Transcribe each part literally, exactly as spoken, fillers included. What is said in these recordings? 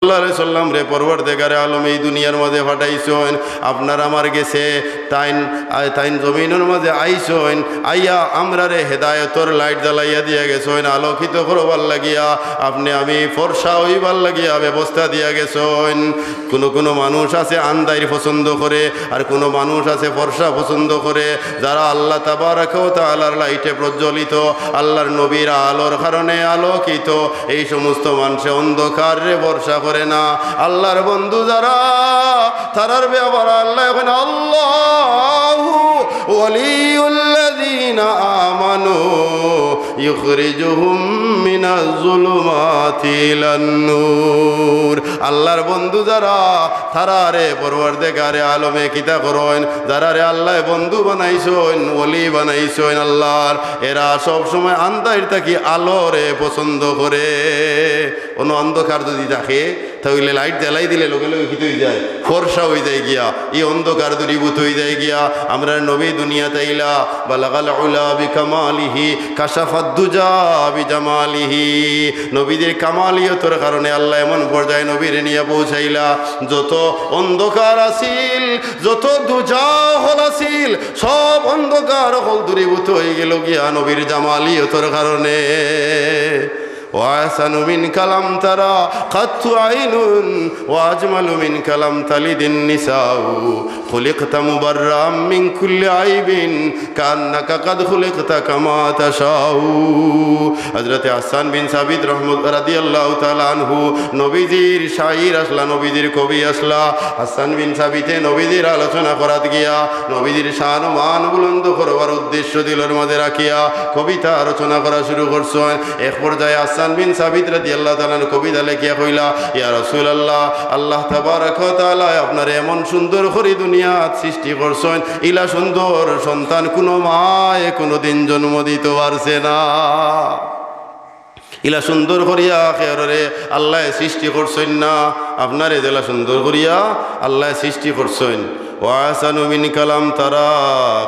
সাল্লাল্লাহু আলাইহি ওয়াসাল্লামরে পরওয়ারদেগারে আলম এই দুনিয়ার মাঝে পাঠাইছইন। আপনার আমার গেছে তাইন, আ, তাইন জমিনর মাঝে আইছইন, আইয়া আমরারে হেদায়েতর light জ্বালাইয়া দিয়া গেছইন, আলোকিত করবার লাগিয়া, আপনে আমি ফর্সা অইবার লাগিয়া ব্যবস্থা দিয়া গেছইন। কুনু কুনু মানুষ আছে আন্দাইর পছন্দ করে, আর কুনু মানুষ আছে ফর্সা পছন্দ করে। যারা আল্লাহ তাবারাকা ওয়া তাআলার light-এ প্রজ্বলিত, আল্লাহর নবীর আলোর কারণে আলোকিত, এই সমস্ত মানষে অন্ধকাররে ভরসা করে না। আল্লাহর বন্ধু যারা, তারার ব্যাপারে আল্লায় কইন, "আল্লাহু ওয়ালিয়ুল্লাযীনা আমানু ইউখরিজুহুম মিনাজ যুলুমাতি ইলান নূর।" আল্লাহর বন্ধু যারা, তারারে পরওয়ারদেগারে আলমে কিতা করইন? যারারে আল্লায় বন্ধু বানাইছইন, ওলি বানাইছইন আল্লাহর, এরা সব সময় আন্দাইর থাকি আলোরে পছন্দ করে। অনো অন্ধকার যদি থাকে, তাইলে light জ্বালাই দিলে লগে লগে কিতা অইযায়? ফর্সা অইযায় গিয়া, ই অন্ধকার দূরীভূত অইযায় গিয়া। আমরার নবী দুনিয়াত আইলা, বালাগাল উলা বিকামালিহি, কাশাফাদ দুজা বিজামালিহি। নবীজির কামালিয়তর কারণে আল্লায় এমন পর্যায়ে নবীরে নিয়া পৌঁছাইলা, যত অন্ধকার আছিল, যত দুজা অকল আছিল, সব অন্ধকার অকল দূরীভূত অইগেলো গিয়া নবীর জামালিয়তর কারণে। وأحسن منك لم تر قط عين وأجمل منك لم تلد النساء خلقت مبرأ من كل عيب كأنك قد خلقت كما تشاء। হযরতে হাসান বিন সাবিত রহমত-, রাদিয়াল্লাহু তাআলা আনহু নবীজির শাইর আছলা, নবীজির কবি আছলা। হাসান বিন সাবিতে নবীজির আলোচনা করাত গিয়া নবীজির শান ও মান বুলন্দ করবার উদ্দেশ্য দিলর মাঝে রাখিয়া কবিতা রচনা করা শুরু করছইন। এক পর্যায়ে হাসান বিন সাবিত রাদিয়াল্লাহু তাআলা আনহু কবিতা লেখিয়া কইলা, "ইয়া রাসূলুল্লাহ, আল্লাহ তাবারাকা ওয়া তাআলায় আপনারে এমন সুন্দর করি দুনিয়াত সৃষ্টি করছইন, ইলা সুন্দর সন্তান কুনু মায়ে কুনুদিন জন্ম দিতো পারছে না।" ইলা সুন্দর করিয়া কেউরে আল্লায় সৃষ্টি করছইন না, আপনারে যেলা সুন্দর করিয়া আল্লায় সৃষ্টি করছইন। وأحسن منك لم تر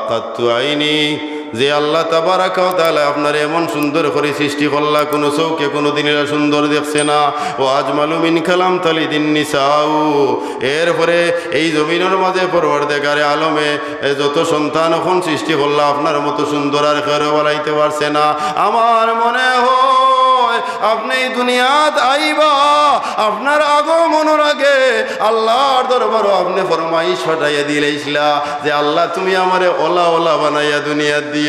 قط عين, যে আল্লাহ তাবারাকা ওয়া তাআলায় আপনারে এমন সুন্দর করি সৃষ্টি করলা, কুনু চউখে কুনুদিন ইলা সুন্দর দেখছে না। وأجمل منك لم تلد النساء, এরপরে এই জমিনর মাঝে পরওয়ারদেগারে আলমে এ যত সন্তান অখন সৃষ্টি করলা, আপনার মতো সুন্দর আর কেউরে বানাইতে পারছে না। আমার মনে হয় আপনে এই দুনিয়াত আইবা, আপনার আগমনর আগে আল্লাহর দরবারো আপনে ফরমাইশ পাঠাইয়া দিলাইছলা যে, "আল্লাহ, তুমি আমারে অলা অলা বানাইয়া দুনিয়াত দিও।"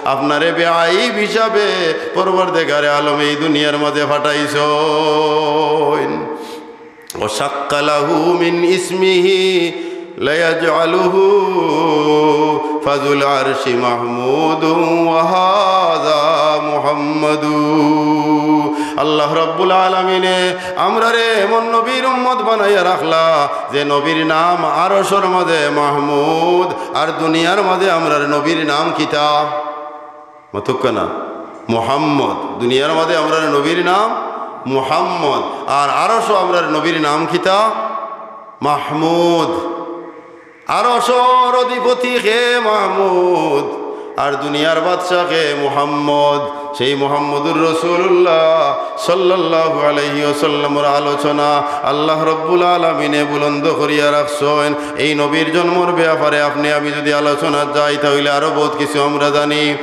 আপনারে বেআইব হিসাবে পরওয়ারদেগারে আলমে এই দুনিয়ার মাঝে পাঠাইছইন। وشق له من اسمه ليجعله فذو العرش محمود وهذا محمد। আল্লাহ রাব্বুল আলামিনে আমরারে এমন নবীর উম্মত বানাইয়া রাখলা যে নবীর নাম আরশর মাঝে মাহমুদ, আর দুনিয়ার মাঝে আমরার নবীর নাম কিতা? মাতুক্কা না? মুহাম্মদ। দুনিয়ার মাঝে আমরার নবীর নাম মুহাম্মদ, আর আরশো আমরার নবীর নাম কিতা? মাহমুদ। আরশর অধিপতি কে? মাহমুদ। আর দুনিয়ার বাদশা কে? মুহাম্মদ। সেই মুহাম্মদুর রাসূলুল্লাহ সাল্লাল্লাহু আলাইহি ওয়াসাল্লামর আলোচনা আল্লাহ রাব্বুল আলামিনে বুলন্দ করিয়া রাখছইন। এই নবীর জন্মর ব্যাপারে আপনে আমি যদি আলোচনাত যাই, তাইলে আরো বউত কিছু আমরা জানি।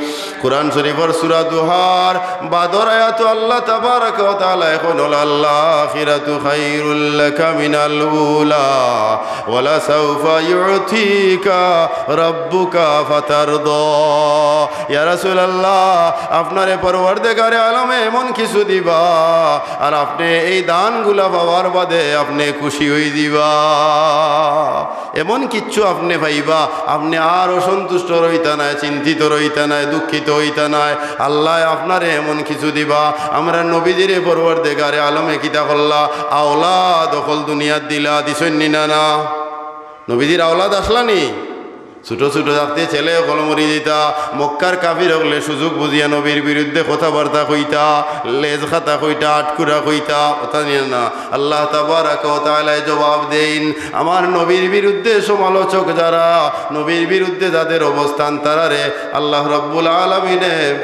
কুরআন শরীফর সূরা দুহার বাদর আয়াতো আল্লাহ তাবারাকা ওয়া তাআলায় কইন, "লাল আখিরাতু খায়রুল লাকা মিনাল উলা ওয়া লাসাউফা ইউতিকা রাব্বুকা ফাতারদা।" ইয়া রাসূলুল্লাহ, আপনারে পরওয়ারদেগারে আলমে এমন কিছু দিবা, আর আপনে এই দানগুলা পাওয়ার বাদে আপনে খুশি অইযিবা। এমন কিচ্ছু আপনে পাইবা, আপনে আর অসন্তুষ্ট রইতা নায়, চিন্তিত রইতা নায়, দুঃখিত অইতা নায়। আল্লায় আপনারে এমন কিছু দিবা। আমরার নবীজিরে পরওয়ারদেগারে আলমে কিতা করলা? আওলাদ অকল দুনিয়াত দিলা, দিছইন নি না? না, নবীজির আওলাদ আছলা নি? ছোট ছোট থাকতে ছেলে অকল মরি যিতা, মক্কার কাফির অকলে সুযোগ বুঝিয়া নবীর বিরুদ্ধে কথাবার্তা কইতা, লেজ কাটা কইতা, আটকুরা কইতা, অতা নি না? আল্লাহ তাবারাকা ওয়া তাআলায় জবাব দেইন, আমার নবীর বিরুদ্ধে সমালোচক যারা, নবীর বিরুদ্ধে যাদের অবস্থান, তারারে আল্লাহ রাব্বুল আলামিনে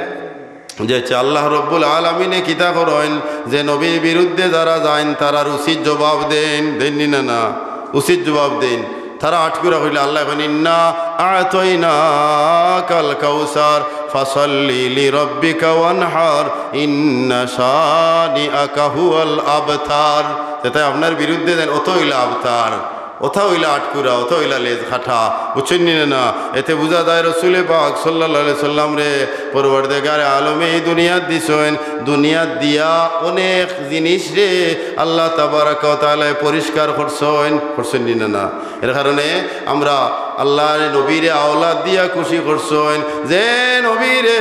যে হচ্ছে আল্লাহ রব্বুল আলামিনে কিতা করইন, যে নবীর বিরুদ্ধে যারা যাইন, তারার উচিত জবাব দেইন, দেইন নি না? না, উচিত জবাব দেইন। তারা আটকুরা কইলে আল্লাহ কইন, "ইন্না আ'তাইনাকাল কাউসার, ফাসাল্লি লিরাব্বিকা ওয়ানহার, ইন্না শানিআকা হুয়াল আবতার।" যেটা আপনার বিরুদ্ধে যাইন, অতা অইলা আবতার। অতা অইলা আটকুরা, অতা অইলা লেজ কাটা, বুঝছইন নি না? না, এতে বুঝা যায় রসুলে পাক সাল্লাল্লাহু আলাইহি সাল্লামরে পরওয়ারদিগারে আলমে এই দুনিয়াত দিছইন, দুনিয়াত দিয়া অনেক জিনিসরে আল্লাহ তাবারাকা ওয়া তাআলায় পরিষ্কার করছইন, করছইন নি না? না, এর কারণে আমরা আল্লাহর নবীরে আওলাদ দিয়া খুশি করছইন, যে নবীরে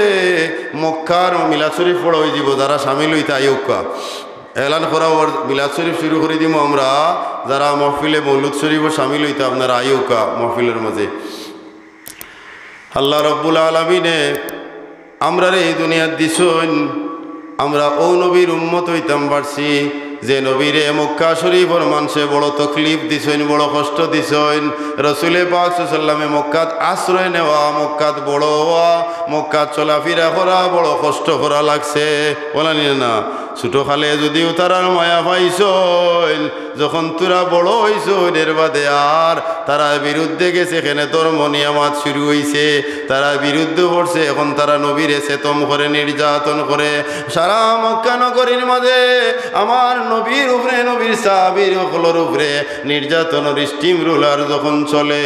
মক্কার মিলাদ শরীফ পড়া অইযিবো, যারা শামিল অইতা আইউক্কা। এলান করা অর মিলাদ শরীফ শুরু করি দিমু আমরা, যারা মহফিলে মৌলুদ শরীফো শামিল অইতা আপনারা আইউক্কা মহফিলর মাঝে। আল্লাহ রব্বুল আলামিনে আমরারে এই দুনিয়াত দিছইন, আমরা অউ নবীর উম্মত অইতাম পারছি, যে নবীরে মক্কা শরীফর মানষে বড় তকলিফ দিছইন, বড় কষ্ট দিছইন। রসুলে পাক সাল্লাল্লাহু আলাইহি সাল্লামে মক্কাত আশ্রয় নেওয়া, মক্কাত বড় অওয়া, মক্কাত চলাফিরা করা বড় কষ্ট করা লাগছে, অলা নি না? না, ছোটকালে যুদিও তারার মায়া পাইছইন, যখন তুরা বড় অইছইন, এর বাদে আর তারার বিরুদ্ধে গেছে, কেনে ধর্ম নিয়ামত শুরু অইছে, তারার বিরুদ্ধে পড়ছে, এখন তারা নবীরে সেতম করে, নির্যাতন করে। সারা মক্কা নগরীর মাঝে আমার নবীর উপরে, নবীর সাহাবীর অকলর উপরে নির্যাতনর স্টিম রুলার যখন চলে,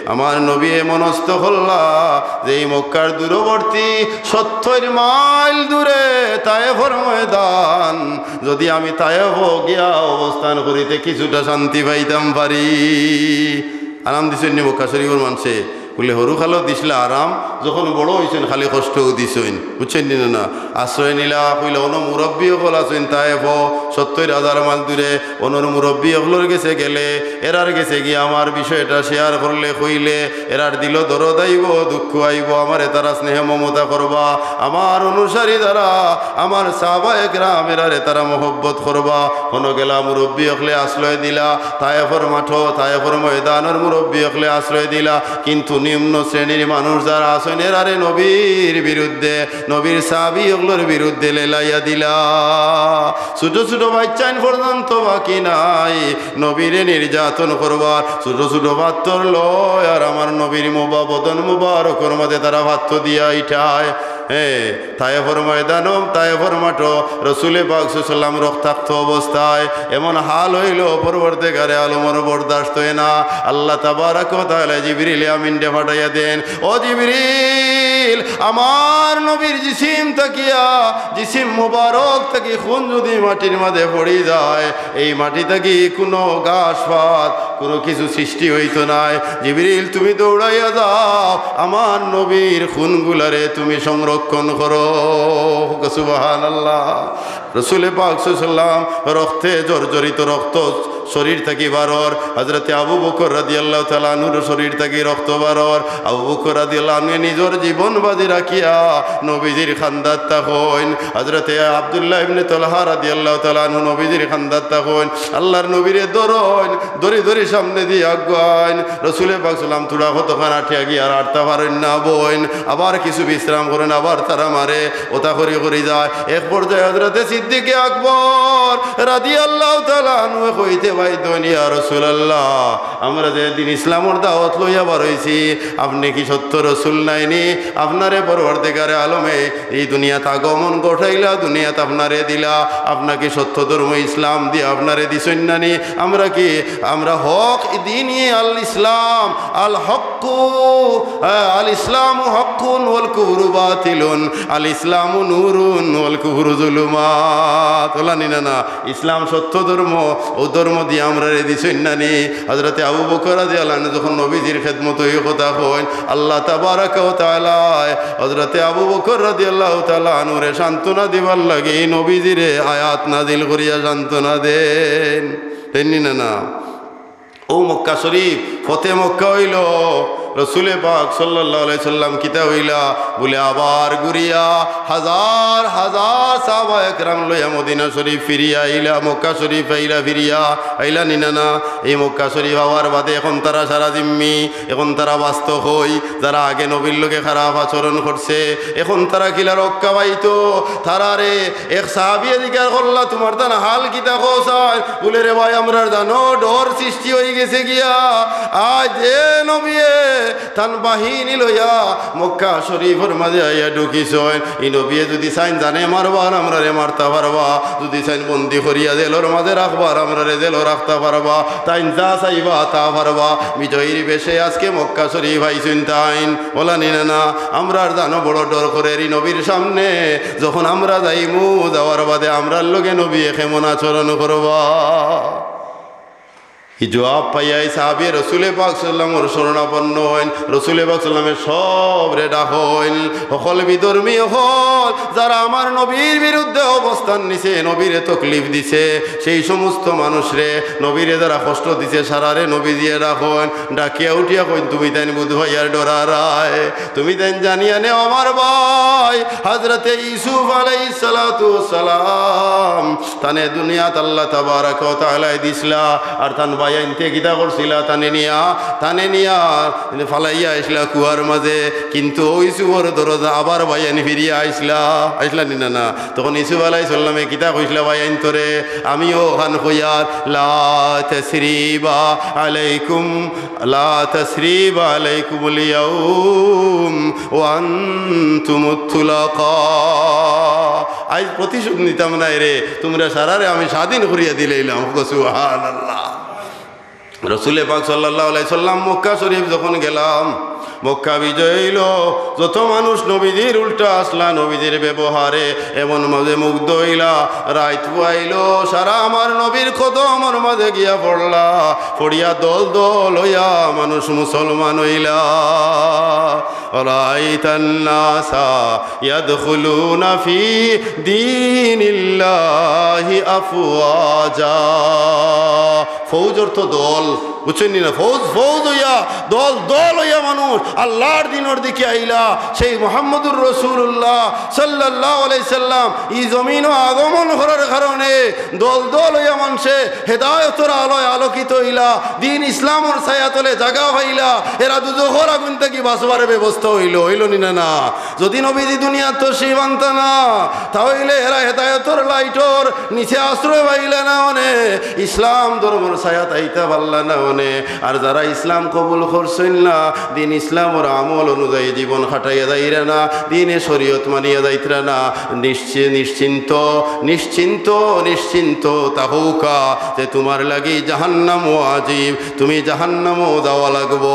আমার নবীয়ে মনস্থ করলা যে এই মক্কার দূরবর্তী সত্তর মাইল দূরে তায়েফর ময়দান, যুদি আমি তায়েফো গিয়া অবস্থান করি তে কিছুটা শান্তি পাইতাম পারি। আরাম দিছইন নি মক্কা শরীফর মানষে? বুলে, হুরুকালো দিছলা আরাম, যখন বড় অইছইন খালি কষ্টও দিছইন, বুঝছইন নি না? না, আশ্রয় নিলা, কইলা, অনো মুরব্বি অকল আছইন তায়েফো, সত্তর হাজার মাইল দূরে, অনর মুরব্বি অকলর গেছে গেলে, এরার গেছে গিয়া আমার বিষয়টা শেয়ার করলে, কইলে, এরার দিলো দরদ আইবো, দুঃখ আইবো, আমারে তারা স্নেহ মমতা করবা, আমার অনুসারী যারা, আমার সাহাবা একরাম, এরারে তারা মহব্বত করবা। অনো গেলা, মুরব্বি অকলে আশ্রয় দিলা, তায়েফর মাঠো, তায়েফর ময়দানর মুরব্বি অকলে আশ্রয় দিলা, কিন্তু নিম্ন শ্রেণীর মানুষ যারা আছইন, এরারে নবীর বিরুদ্ধে, নবীর সাহাবী অকলর বিরুদ্ধে লেলাইয়া দিলা। ছোট ছোট বাইচ্চাইন পর্যন্ত বাকি নাই নবীরে নির্যাতন করবার। ছোট ছোট পাথর লয় আর আমার নবীর মুবা-, বদন মুবারকর মাঝে তারা পাথর দিয়া ইটায়। হ্যাঁ, তায়েফর ময়দানো, তায়েফর মাঠো রসুলে পাক সাল্লাল্লাহু আলাইহি ওয়াসাল্লাম রক্তাক্ত অবস্থায় এমন হাল অইলো, পরওয়ারদিগারে আলমর বরদাস্ত অয় না। আল্লাহ তাবারাকা ওয়া তাআলা জিবরিলে আমিনরে পাঠাইয়া দেন, "ও জিবরিল, আমার নবীর জিসিম থাকিয়া, জিসিম মুবারক থাকি খুন যুদি মাটির মাঝে পড়ি যায়, এই মাটি থাকি কুনু ঘাস পাত, কুনু কিছু সৃষ্টি অইতো নায়। জিবরিল, তুমি দৌড়াইয়া যাও, আমার নবীর খুনগুলারে তুমি সংরক্ষণ করো।" সুবহানাল্লাহ। রসুলে পাক সাল্লাল্লাহু আলাইহি ওয়াসাল্লাম রক্তে জর্জরিত, রক্ত শরীর থাকি বারর। হযরতে আবু বকর রাদিয়াল্লাহু তাআলা আনহুর শরীর থাকি রক্ত বারর। আবু বকর রাদিয়াল্লাহু আনহু নিজর জীবন বাজি রাখিয়া নবীজির কান্দাত থাকইন। হযরতে আব্দুল্লাহ ইবনে তালহা রাদিয়াল্লাহু তাআলা আনহু নবীজির কান্দাত থাকইন। আল্লাহর নবীরে ধরইন, ধরি ধরি সামনেদি আগুয়াইন। রসুলে পাক সাল্লাম থুড়া কতখান আটিয়া গিয়া আর আটতা পারইন না, বইন, আবার কিছু বিশ্রাম করইন, আবার তারা মারে, অতা করি করি যায়। এক পর্যায়ে হযরতে সিদ্দিকে আকবর রাদিয়াল্লাহু তাআলা আনহু কইতে বাধ্য অইন, "ইয়া রাসূলুল্লাহ, আমরা যেদিন ইসলামর দাওয়াত লইয়া বারইছি, আপনে কি সত্য রসুল নায়নি? আপনারে পরওয়ারদিগারে আলমে এই দুনিয়াত আগমন ঘটাইলা, দুনিয়াত আপনারে দিলা, আপনা কি সত্য ধর্ম ইসলাম দিয়া আপনারে দিছইন নানি? আমরা কি, আমরা হক দ্বীন আল ইসলাম, আল হক্কু, আহ, আল ইসলামু হক্কুন ওয়াল কুফরু বাতিলুন, আল ইসলামু নূরুন ওয়াল কুফরু যুলুমাত।" অলা নি না? না, ইসলাম সত্য ধর্ম, অউ ধর্ম দিয়া আমরারে দিছইন নানি? হযরতে আবু বকর রাদিয়াল্লাহু আনহু যখন নবীজির খেদমতো ই কথা কইন, আল্লাহ তাবারাকা ওয়া তাআলায় হযরতে আবু বকর রাদিয়াল্লাহু তাআলা আনহুরে সান্ত্বনা দিবার লাগি নবীজিরে আয়াত নাজিল করিয়া সান্ত্বনা দেন। দেন নি না? না। অউ মক্কা শরীফ, ফতে মক্কা অইলো, রসুলে পাক সাল্লাল্লাহু আলাইহি সাল্লাম কিতা অইলা? বুলে, আবার ঘুরিয়া হাজার হাজার সাহাবা একরাম লইয়া মদিনা শরীফ ফিরিয়া আইলা, মক্কা শরীফ আইলা, ফিরিয়া আইলা নি না না? এই মক্কা শরীফ আওয়ার বাদে এখন তারা সারা জিম্মি, এখন তারা বাস্তব অই, যারা আগে নবীর লগে খারাপ আচরণ করছে, এখন তারা কিলা রক্ষা পাইতো? তারারে এক সাহাবিয়ে জিকার করলা, তুমার তান হাল কিতা কও চাই? বুলে, রে ভাই, আমরার জানো ডর সৃষ্টি অই গেছে গিয়া। আজ যে নবিয়ে তান বাহিনী লইয়া মক্কা শরীফর মাঝে আইয়া ঢুকিছইন, ই নবিয়ে যুদি চাইন জানে মারবার, আমরারে মারতা পারবা, যুদি চাইন বন্দি করিয়া জেলর মাঝে রাখবার, আমরারে জেলো রাখতা পারবা, তাইন যা চাইবা তা পারবা। বিজয়ীর বেশে আজকে মক্কা শরীফ আইছইন তাইন, অলা নি না না? আমরার জানো বড় ডর করের ই নবীর সামনে, যখন আমরা যাইমু, যাওয়ার বাদে আমরার লগে নবিয়ে কেমন আচরণ করবা? ই জবাব পাইয়া ই সাহাবিয়ে রসুলে পাক সাল্লামর শরণাপন্ন অইন। রসুলে পাক সাল্লামে সবরে ডাকইন, হকল বিধর্মী অকল, যারা আমার নবীর বিরুদ্ধে অবস্থান নিছে, নবীরে তকলিফ দিছে, সেই সমস্ত মানুষরে, নবীরে যারা কষ্ট দিছে, সারারে নবীজিয়ে ডাকইন। ডাকিয়া উঠিয়া কইন, তুমি তাইন বুধ ভাইয়ার ডরারায়, তুমি তাইন জানিয়া নেও আমার ভাই হযরতে ইউসুফ আলাইহিস সালাতু ওয়াস সালাম, তানে দুনিয়াত আল্লাহ তাবারাক ওয়া তাআলায় দিছলা, আর তান ভাইয়াইন্তে কিতা করছিলা? তানে নিয়া, তানে নিয়া ফালাইয়া আইছলা কুয়ার মাঝে, কিন্তু অউ ইউসুফর দরজা আবার ভাইয়াইন ফিরিয়া আইছলা, আইছলা নি না না? তখন ইউসুফ আলাইহিস সালামে কিতা কইছলা ভাইয়াইন্তরে? আমিও অখান কইয়ার, লা তাসরিবা আলাইকুম, লা তাসরিবা আলাইকুমুল ইয়াউম ওয়া আনতুমুত তুলাকা। আইজ প্রতিশোধ নিতাম নায় রে, তুমরা সারারে আমি স্বাধীন করিয়া দিলাইলাম। সুবহানাল্লাহ। রসুলে পাক সাল্লাল্লাহু আলাইহি সাল্লাম মক্কা শরীফ যখন গেলাম, মক্কা বিজয় অইলো, যত মানুষ নবীজির উল্টা আছলা, নবীজির ব্যবহারে এমন মাঝে মুগ্ধ অইলা, রাইত পুয়াইলো, সারা আমার নবীর কদমর মাঝে গিয়া পড়লা, পড়িয়া দল দল অইয়া মানুষ মুসলমান অইলা। রাআইতান নাসা ইয়াদখুলুনা ফি দীনিল্লাহি আফওয়াজা। ফৌজ অর্থ দল, বুঝছইন নি না? ফৌজ, ফৌজ অইয়া, দল, দল অইয়া মানুষ আল্লাহর দ্বীনর দিকে আইলা। সেই মুহাম্মদুর রাসূলুল্লাহ সাল্লাল্লাহু আলাইহি সাল্লাম ই জমিনো আগমন করার কারণে দল, দল অইয়া মানষে হেদায়তর আলোয় আলোকিত অইলা, দ্বীন ইসলামর ছায়া তলে জাগা পাইলা। এরা দুজখর আগুন থাকি বাঁচবার ব্যবস্থা অইলো, অইলো নি না না? যুদি নবীজি দুনিয়াত তশরিফ আনতা না, তা অইলে এরা হেদায়তর লাইটর নিচে আশ্রয় পাইলা না অনে, ইসলাম ধর্মর ছায়াত আইতা পারলা না অনে। আর যারা ইসলাম কবুল করছইন না, দ্বীন ইসলামর আমল অনুযায়ী জীবন কাটাইয়া যাইরা না, দ্বীনে শরীয়ত মানিয়া যাইতরা না, নিশ্চি-, নিশ্চিন্ত, নিশ্চিন্ত, নিশ্চিন্ত থাকউক্কা যে তুমার লাগি জাহান্নাম ওয়াজিব, তুমি জাহান্নামো যাওয়া লাগবো,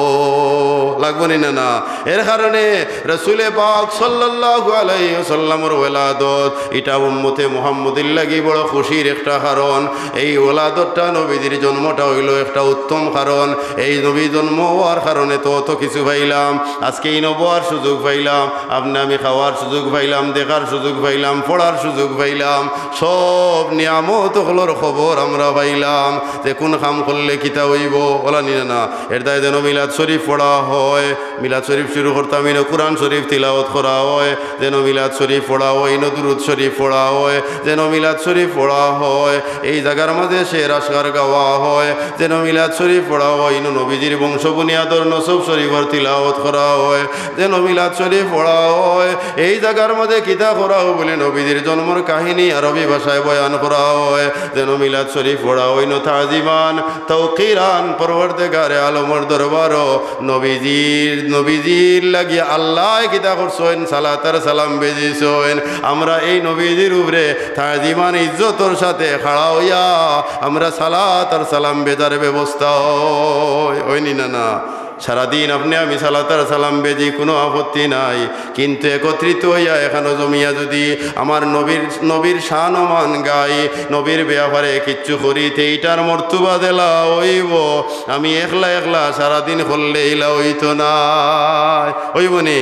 লাগবো নি না না? এর কারণে রসুলে পাক সাল্লাল্লাহু আলাইহি ওয়াসাল্লামর ওলাদত, ইটা উম্মতে মুহাম্মদীর লাগি বড় খুশির একটা কারণ। এই ওলাদতটা, নবীজির জন্মটা অইলো একটা উত্তম কারণ। এই নবী জন্ম অওয়ার কারণে তো অত কিছু পাইলাম। আজকে ইনো বওয়ার সুযোগ পাইলাম, আপনে আমি খাওয়ার সুযোগ পাইলাম, দেখার সুযোগ পাইলাম, পড়ার সুযোগ পাইলাম, সব নিয়ামত অকলর খবর আমরা পাইলাম। যে কুন কাম করলে কিতা অইবো, অলা নি না না? এর দায় যেন মিলাদ শরীফ পড়া হয়, মিলাদ শরীফ শুরু করতাম, ইনো কুরআন শরীফ তিলাওয়াত করা হয়, যেন মিলাদ শরীফ পড়া হয়, ইনো দুরুদ শরীফ পড়া হয়, যেন মিলাদ শরীফ পড়া হয়, এই জাগার মাঝে শের আশগার গাওয়া হয়, যেন মিলাদ শরীফ পড়া হয়, ইনো নবীজির বংশ বুনিয়াদর নসব শরীফর তিলাওয়াত করা হয়, যেন মিলাদ শরীফ পড়া হয়, এই জাগার মাঝে কিতা করা হয় বুলে নবীজির জন্মর কাহিনী আরবি ভাষায় বয়ান করা হয়, যেন মিলাদ শরীফ পড়া হয়, ইনো তাজিমান, তাওকিরান, পরওয়ারদিগারে আলমর দরবারো নবীজির, নবীজির লাগি আল্লায় কিতা করছইন? সালাত আর সালাম বেজিছইন। আমরা এই নবীজির উপরে তাজিমান ইজ্জতর সাথে খাড়া অইয়া আমরা সালাত আর সালাম বেজার ব্যবস্থা হয়, অয় নি না না? সারাদিন আপনে আমি সালাত আর সালাম বেজি, কুনু আপত্তি নাই, কিন্তু একত্রিত অইয়া এখানো জমিয়া যুদি আমার নবীর, নবীর শান ও মান গাই, নবীর ব্যাপারে কিচ্ছু করি, তে ইটার মর্তবা দেলা অইবো। আমি একলা একলা সারাদিন করলে ইলা অইতো নায়, অইবো নি?